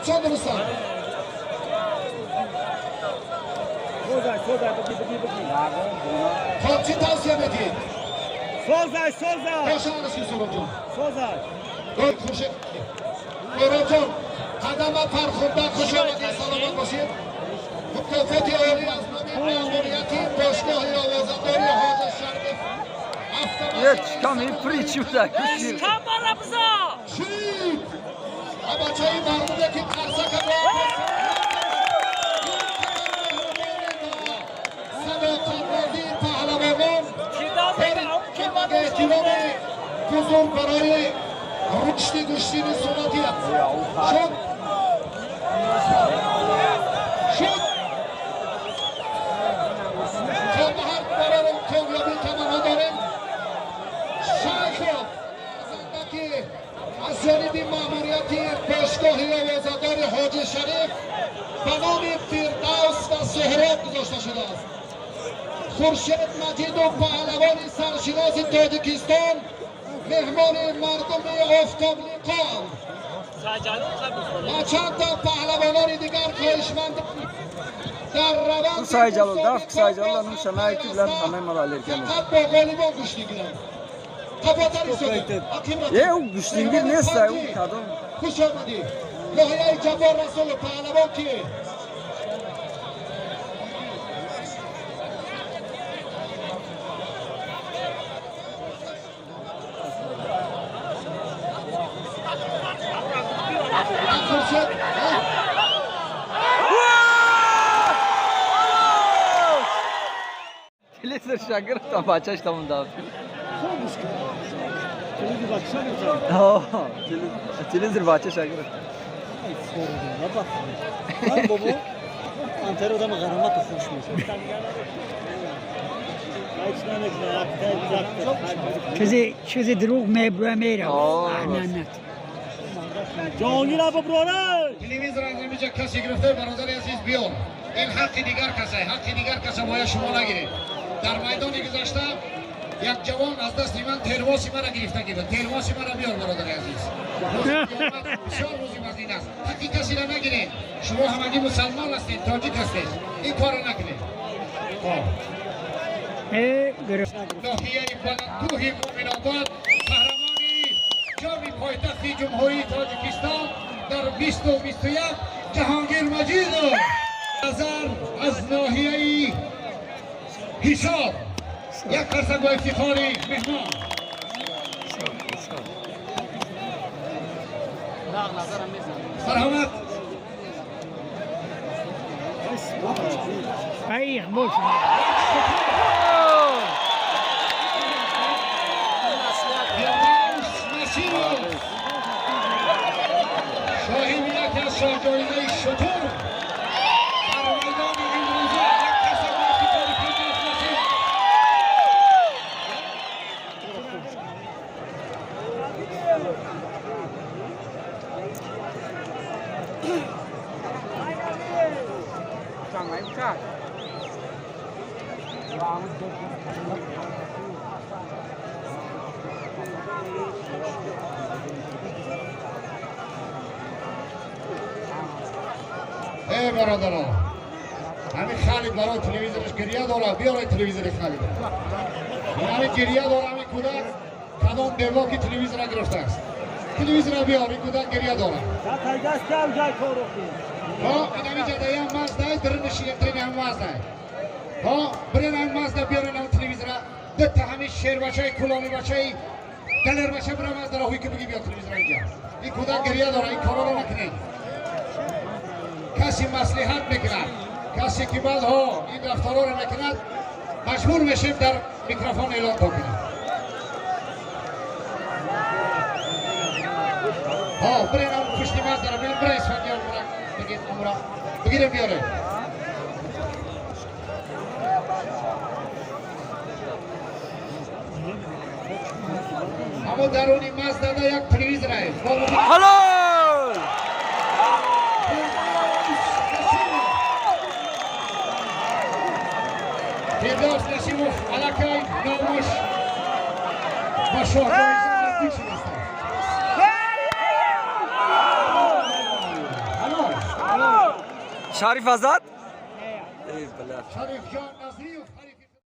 Чон дурустанд. Хоб, чӣ тавсия медиҳед? Созай, созай. Бошад, Суробҷон. Созай. Суробҷон, қадама фархунда, хуш омадед, саломат бошед. Мукофоти олӣ аз номи маъмурияти бошгоҳи овозадори Ҳоҷи Шариф. Камӣ причуда. Камара биза. Шид! Бачаи мардуме ки қарсака садоқатбозии паҳлавонон, эҳтироми бузург барои рушди гӯштини суннатӣ аст. Шуд, шуд. Хоб, ба ҳар баророн комёбӣ таманно дорем. Шайхов ки аз ҷониби маъмурияти бошгоҳи овозадори Ҳоҷи Шариф ба номи Фирдавс ва Суҳроб гузошта шудааст. Хуршед Маҷидов, паҳлавони саршиноси Тоҷикистон, меҳмони мардуми Офтоблиқоанд ва чанд та паҳлавонони дигар хоҳишмандам дар раванди Сайҷалол, дафт Сайҷалол, нум шанай ки билан ҳамаи мала алеркани. фақат бо ғолибон гӯштӣ гиранд. Е, ӯ гӯштингир нест, ӯ кадом. Хуш омадӣ. Ноҳияи Ҷаббор Расулов, паҳлавон ки Хуршед. Телевизор шагирифтам, бачаш тамон дафт. Телевизор бача шагирифт. Бобо, антер одам ғарамату хуш мешавад. Чизи дурӯғ мебура меравад. Ҷонгир боброра. Телевизор аз ҳамиҷа касе гирифта, бародари азиз, биёр. Ин ҳаққи дигар касе, ҳаққи дигар каса бояд шумо нагиред. Дар майдони гузашта як ҷавон аз дасти ман термоси мара гирифта гирифт. Термоси мара биёр, бародари азиз. Рӯзи қиёмат бисёр рӯзи вазнин аст. Ҳаққи касеро нагиред. Шумо ҳамагӣ мусалмон ҳастед, тоҷик ҳастед. Ин корро накунед. Хоб. Ноҳияи Баландкӯҳи Муъминобод, қаҳрамони ҷоми пойтахти Ҷумҳурии Тоҷикистон дар 2021, Ҷаҳонгир Маҷидов. Назар аз ноҳияи Ҳисор, як қарсак бо ифтихори меҳмон. Марҳамат. Ай, бош. Фирдавс Насиров, соҳиби яке аз шоҳҷоизаи шутур дар майдони имрӯза. Як қарсак бо ифтихори Фирдавс Насиров. Эй, бародаро, ҳамин Халид барои телевизораш гирья дорад. Биёред телевизори Халид. Ҳамин гирья дора ҳамин кӯдак. Кадом девоки телевизора гирифтааст? Телевизора биёр, ин кӯдак гирья дорад. Ҳо, инамиҷа даям маздай, дриниши ҳам маздай. Ҳо, бирен ҳам мазда, биёрен ҳам телевизора. Дитта ҳамин шербачаи кулонибачаи далербача бира маздаро ҳуй ки биги, биёр телевизора инҷа. Ин кӯдак гирья дорад, ин корро накунед. Каси маслиҳат мекунад, касе ки баъдҳо ин рафторҳоро мекунад, маҷбур мешем дар микрофон эълон кунем. Ҳо, бирен ам пушти маздара, бирен, бира Исфандиёр, бира бигир амра, бигирем, биёрем. Аммо даруни маздада як телевизор аст. Ҳалол! Фирдавс Насимов аллакай номаш ба шоҳҷоиза наздик шудааст. Шарифа зад? Эй, бля. Шарифҷон Назриев.